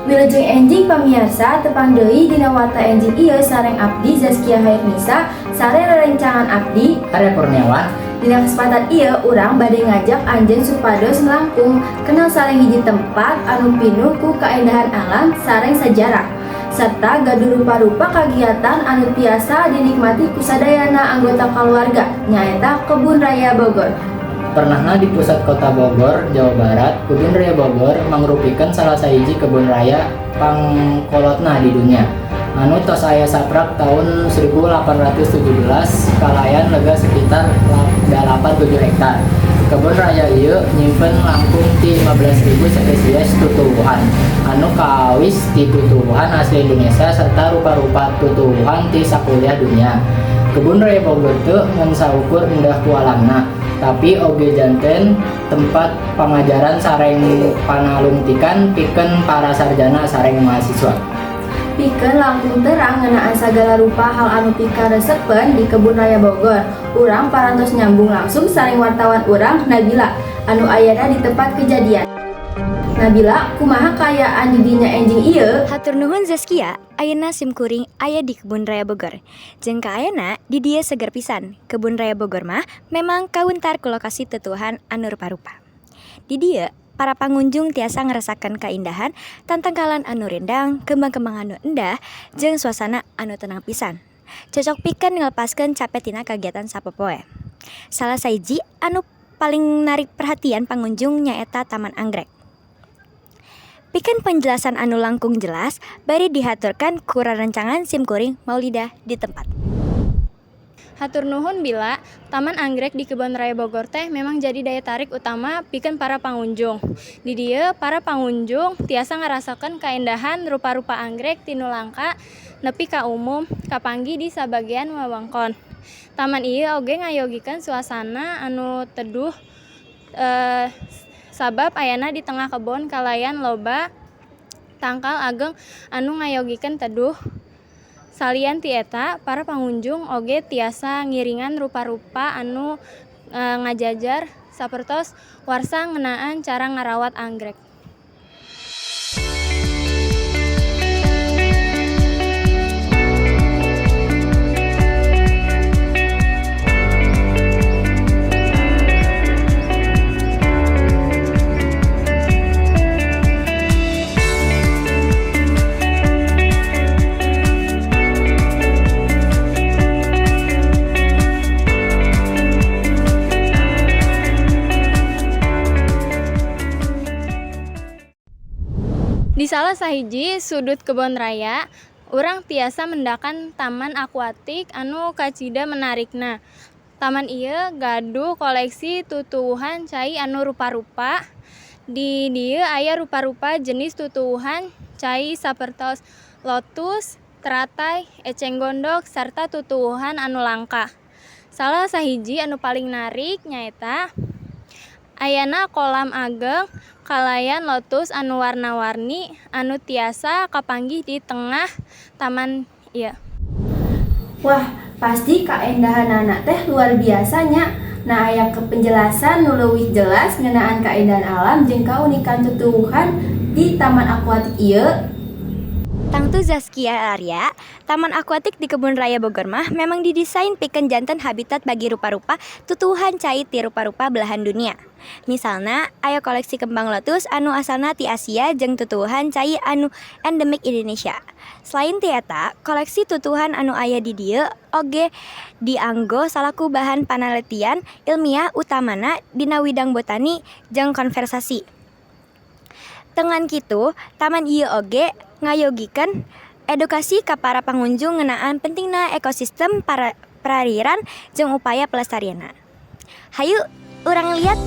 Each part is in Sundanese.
Wilujeng enjing, pamiarsa, tepang deui dina Warta Enjing ieu sareng abdi, Zaskia Hairnisa, sareng rerencangan abdi, Arya Kurniawan. Dina kesempatan ieu urang bade ngajak anjeun supados langkung kenal sareng hiji tempat anu pinuh ku kaendahan alam sareng sajarah serta gaduh rupa-rupa kagiatan anu tiasa dinikmati ku sadayana anggota keluarga, nyaeta Kebun Raya Bogor. Pernahna di pusat kota Bogor, Jawa Barat, Kebun Raya Bogor mangrupikeun salah sahiji kebun raya pangkolotna di dunia. Anu tos aya saprak tahun 1817 kalayan lega sekitar 87 hektar. Kebun raya ieu nyimpen langkung ti 15.000 spesies tutuwuhan anu kawis ti tutuwuhan asli Indonesia serta rupa-rupa tutuwuhan ti sakuliah dunia. Kebun Raya Bogor teu ngan saukur endah ku alamna, tapi oge janten tempat pangajaran sareng panalungtikan pikeun para sarjana sareng mahasiswa. Pikeun langkung terang ngeunaan sagala rupa hal anu pikaresepeun di Kebun Raya Bogor, urang parantos nyambung langsung sareng wartawan urang, Nabila, anu ayana di tempat kejadian. Nabila, kumaha kaayaan di dinya enjing ieu? Hatur nuhun, Zaskia, ayeuna sim kuring aya di Kebun Raya Bogor. Jeung kaayana di dieu seger pisan. Kebun Raya Bogor mah memang kawentar ku lokasi tutuwuhan anu rupa-rupa. Di dieu para pangunjung tiasa ngerasakeun kaindahan tangkalan anu rindang, kembang-kembang anu endah, jeung suasana anu tenang pisan. Cocok pikeun ngalepaskeun capek tina kagiatan sapopoe. Salah sahiji anu paling narik perhatian pangunjung nyaeta Taman Anggrek. Pikeun penjelasan anu langkung jelas, bari dihaturkeun ku rerencangan sim kuring, Maulida, di tempat. Hatur nuhun, Bila. Taman Anggrek di Kebun Raya Bogor teh memang jadi daya tarik utama pikeun para pangunjung. Di dieu para pangunjung tiasa ngarasakeun kaendahan rupa-rupa anggrek ti nu langka nepi ka umum kapanggih di sabagian wewengkon. Taman ieu oge ngayogikeun suasana anu teduh sabab ayana di tengah kebon kalayan loba tangkal ageng anu ngayogikeun teduh. Salian ti eta, para pangunjung oge tiasa ngiringan rupa-rupa anu ngajajar sapertos warsa ngeunaan cara ngarawat anggrek. Di salah sahiji sudut kebon raya, urang tiasa mendakan taman akuatik anu kacida menarikna. Taman ieu gaduh koleksi tutuwuhan cai anu rupa-rupa. Di dieu aya rupa-rupa jenis tutuwuhan cai sapertos lotus, teratai, eceng gondok, sarta tutuwuhan anu langka. Salah sahiji anu paling narik nyaeta ayana kolam ageng kalayan lotus anu warna-warni anu tiasa kapanggih di tengah taman ieu. Wah, pasti kaendahanana teh luar biasa nya. Nah, aya ke penjelasan nu leuwih jelas ngeunaan kaendahan alam jeung kaunikan tutuwuhan di Taman Akuatik ieu? Tangtu, Zaskia, Arya, Taman Akuatik di Kebun Raya Bogor mah memang didesain pikeun janten habitat bagi rupa-rupa tutuwuhan cai ti rupa-rupa belahan dunia. Misalna, aya koleksi kembang lotus anu asalna ti Asia jeung tutuwuhan cai anu endemik Indonesia. Selain ti eta, koleksi tutuwuhan anu aya di dieu oge dianggo salaku bahan panalitian ilmiah, utamana dina widang botani jeung konservasi. Teu ngan kitu, taman ieu oge ngayogikeun edukasi ka para pangunjung ngeunaan pentingna ekosistem perairan jeung upaya pelestarianna. Hayu urang liat.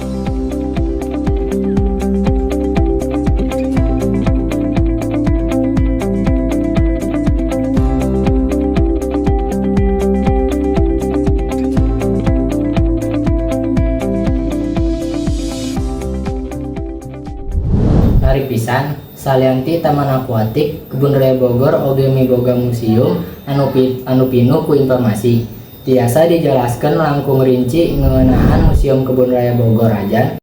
Menarik pisan, salian ti Taman Akuatik, Kebun Raya Bogor oge miboga museum anu pinuh ku informasi. Tiasa dijelaskeun langkung rinci ngeunaan Museum Kebun Raya Bogor, Ajan?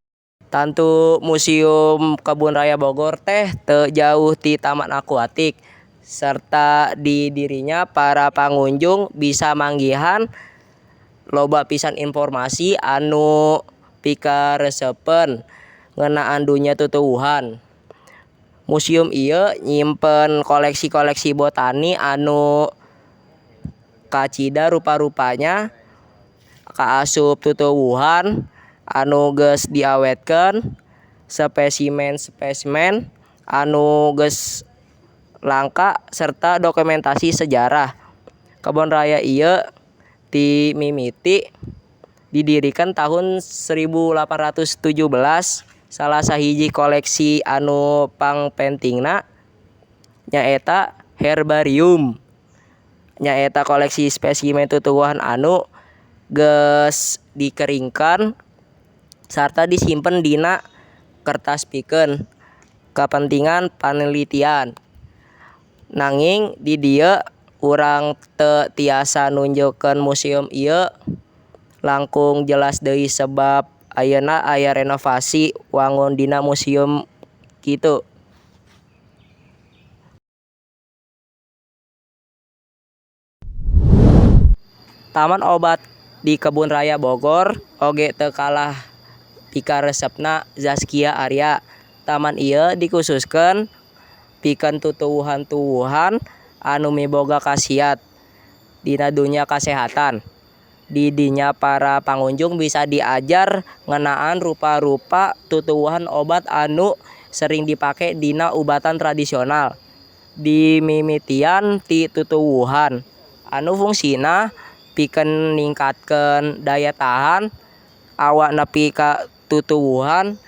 Tangtu Museum Kebun Raya Bogor teh teu jauh ti Taman Akuatik, serta di dirinya para pangunjung bisa manggihan loba pisan informasi anu pikaresepeun ngeunaan dunya tutuwuhan. Museum ieu nyimpen koleksi-koleksi botani anu kacida rupa-rupana, kaasup tutuwuhan anu geus diawetkeun, spesimen-spesimen anu geus langka serta dokumentasi sejarah. Kebon raya ieu ti mimiti didirikan tahun 1817. Salah sahiji koleksi anu pangpentingna nyaeta herbarium, nyaeta koleksi spesimen tutuwuhan anu geus dikeringkeun sarta disimpen dina kertas pikeun kapentingan panelitian. Nanging di dieu urang teu tiasa nunjukkeun museum ieu langkung jelas deui sebab ayeuna aya renovasi wangun dina museum kitu. Taman Obat di Kebun Raya Bogor oge teu kalah pikaresepna Zaskia Arya. Taman ieu dikhususkeun pikeun tutuwuhan-tuwuhan anu miboga khasiat dina dunya kasehatan. Di dinya para pangunjung bisa diajar ngeunaan rupa-rupa tutuwuhan obat anu sering dipake dina ubatan tradisional. Dimimitian ti tutuwuhan anu fungsina pikeun ningkatkeun daya tahan awak nepi ka tutuwuhan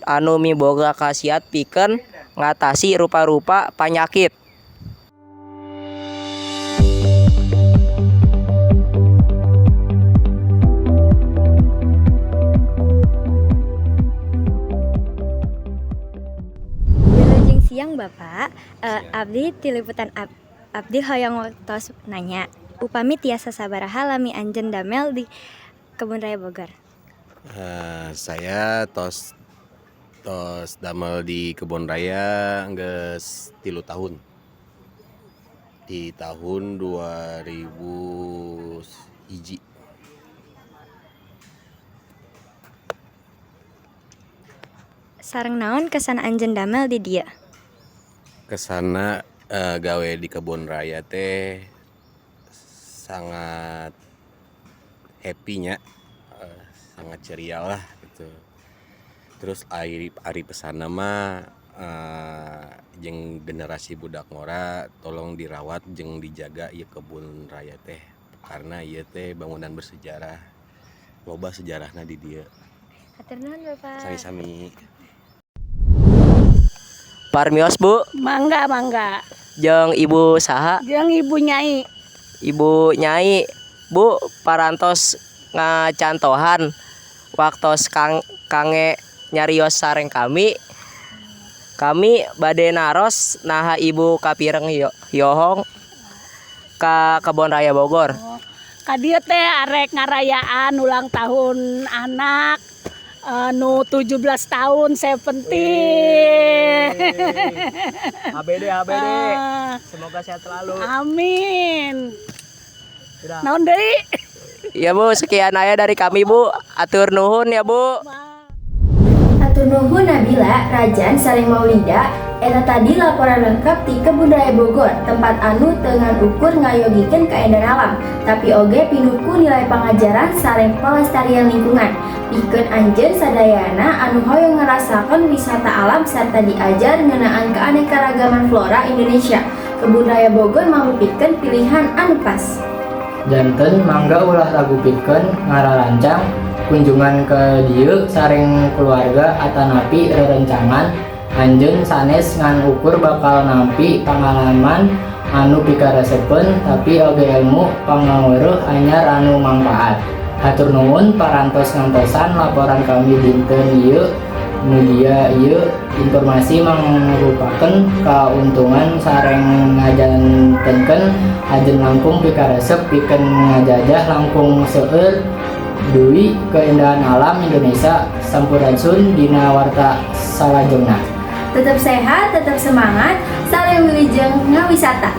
anu miboga khasiat pikeun ngatasi rupa-rupa panyakit. Wilujeng siang, Bapak. Abdi ti liputan abdi hoyong waktos nanya, upami tiasa sabaraha lami anjeun damel di Kebun Raya Bogor? Saya tos tos damel di Kebun Raya geus 3 tahun. Di tahun 2001. Sareng naon kesan anjeun damel di dieu? Kesanna gawe di Kebun Raya teh sangat happy nya, sangat ceria lah gitu. Terus ari pesanna mah jeung generasi budak ngora, tolong dirawat jeung dijaga ieu kebun raya teh, karena ieu teh bangunan bersejarah, loba sejarahna di dieu. Hatur nuhun, Bapak. Sami-sami. Parmios, Bu. Mangga, mangga. Jeung Ibu saha? Jeung Ibu Nyai. Ibu Nyai. Bu, parantos ngacantohan waktos kangge nyarios sareng kami. Kami bade naros, naha Ibu kapireng hiohong ka Kebon Raya Bogor? Ka dieu teh arek ngarayaan ulang tahun anak nu 17 tahun, 17. HBD HBD. Ah, Semoga sehat selalu. Amin. Naon deui? Ya Bu, sekian aja dari kami, Bu. Hatur nuhun ya, Bu. Hatur nuhun Nabila, Rajan, sareng Maulida. Eta tadi laporan lengkap di Kebun Raya Bogor, tempat anu teu ngan ukur ngayogikeun kaendahan alam, tapi oge pinuh ku nilai pangajaran sareng pelestarian lingkungan. Pikeun anjeun sadayana anu hoyong ngerasakeun wisata alam serta diajar ngeunaan keanekaragaman flora Indonesia, Kebun Raya Bogor mangrupikeun pilihan anu pas. Janten mangga ulah ragu pikeun ngararancang kunjungan ka dieu sareng keluarga atanapi rerencangan anjeun sanes ngan ukur bakal nampi pangalaman anu pikaresepeun, tapi oge ilmu pangaweruh anyar anu mangpaat. Hatur nuhun parantos ngantosan laporan kami dinten ieu. Mugia ieu informasi mangrupakeun kauntungan sareng ngajantenkeun anjeun langkung pikaresep pikeun ngajajah langkung seueur. Dwi Keindahan Alam Indonesia. Sampurasun dina warta salajengna. Tetap sehat, tetap semangat, saling wilujeng ngawisata.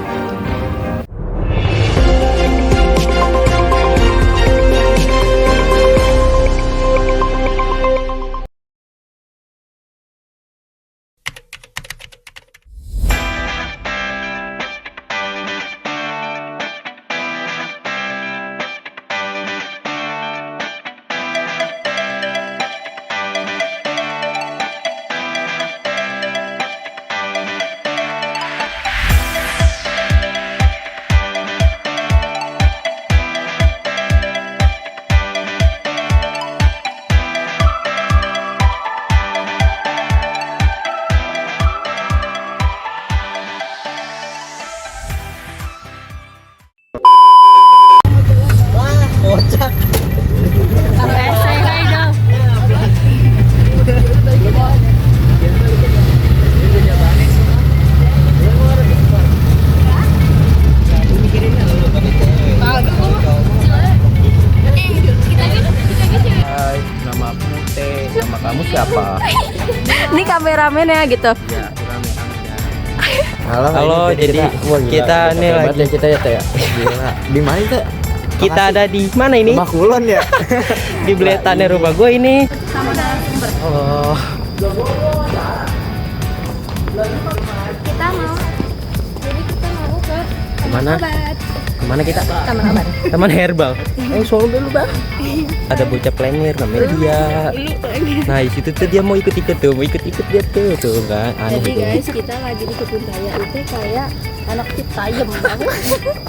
Say hi dong. Hai, nama aku T. Nama kamu siapa? Ini kameramen ya gitu. Ya, rame-rame ya. Halo, Halo, ini jadi wah, gila, kita nih hebat lagi ya kita ya Teh ya. Gila. Di mana itu? Kita ada di mana ini? Rumah Kulon ya. Di beletannya rumah gue ini. Sama narasumber. Oh. Kita mau jadi kita mau ke Kemana? obat. Kemana kita? Taman obat. Taman herbal. Soalnya dulu bang. Ada bocah plenger namanya dia. Nah, di situ tuh dia mau ikut-ikut tuh, mau ikut-ikut dia tuh, tuh kan. Aneh Jadi itu. guys, kita lagi di kebun raya itu kayak anak Citayam banget.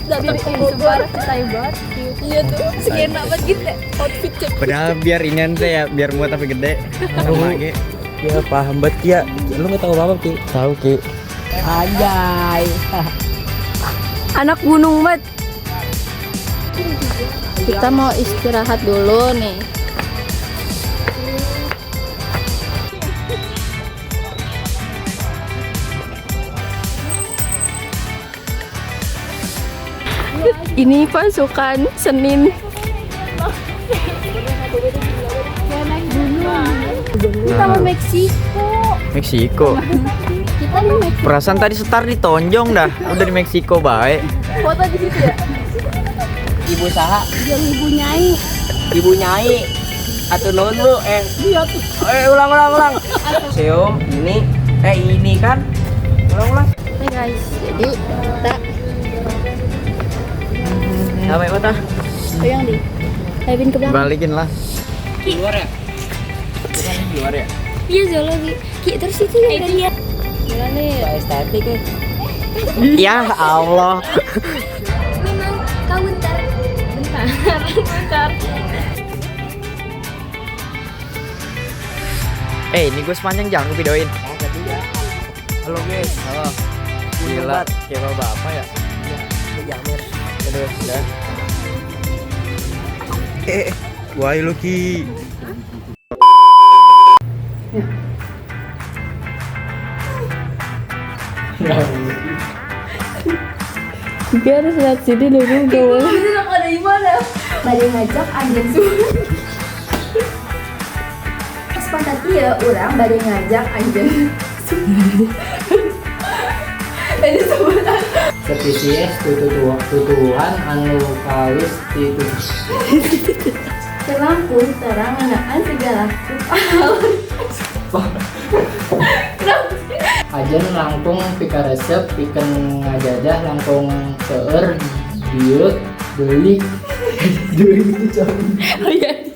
Dari Bogor, Citayam banget. Iya tuh, sekian banget gitu outfit. Padahal biar inian teh ya, biar muat tapi gede. Sama lagi. Ya paham banget ya. Lu nggak tahu apa-apa, Ki. Tahu Ki. Anjay. Anak gunung banget. Kita mau istirahat dulu nih. Ini pasukan Senin. Ini taman Meksiko. Meksiko. Kita di Meksiko. Perasaan tadi setar di Tonjong dah. Udah di Meksiko baik. Foto di situ ya? Ibu saha? Yang ibu nyai. Ibu Nyai. Atau nuhun Bu, eh. Ulang ulang ulang. Museum ini ini kan. Ulang ulang. Hai guys, jadi kita Sampai mana? yang di Kevin ke belakang. Balikin lah. Di luar ya? Bukan di luar ya? Iya zoologi. Ki terus itu yang dari Gila nih. Estetik ya. Ya Allah. memang kau bentar. Bentar, bentar. Ini gue sepanjang jangan gue videoin. Halo guys. Halo. Gila, kayak bapak ya. Jamer. Aduh, udah. Wah, lu Ki. Gue harus lihat sini dulu, gak boleh. Ada di mana? Bade ngajak anjeun Kesempatan ieu urang bade ngajak anjeun. Ini sebentar. Spesies tutuwuhan anu kawis ti Terlampung terang ngeunaan segala Ajen langkung pikaresep pikeun ngajajah langkung seueur dieu deui deui itu. Oh iya.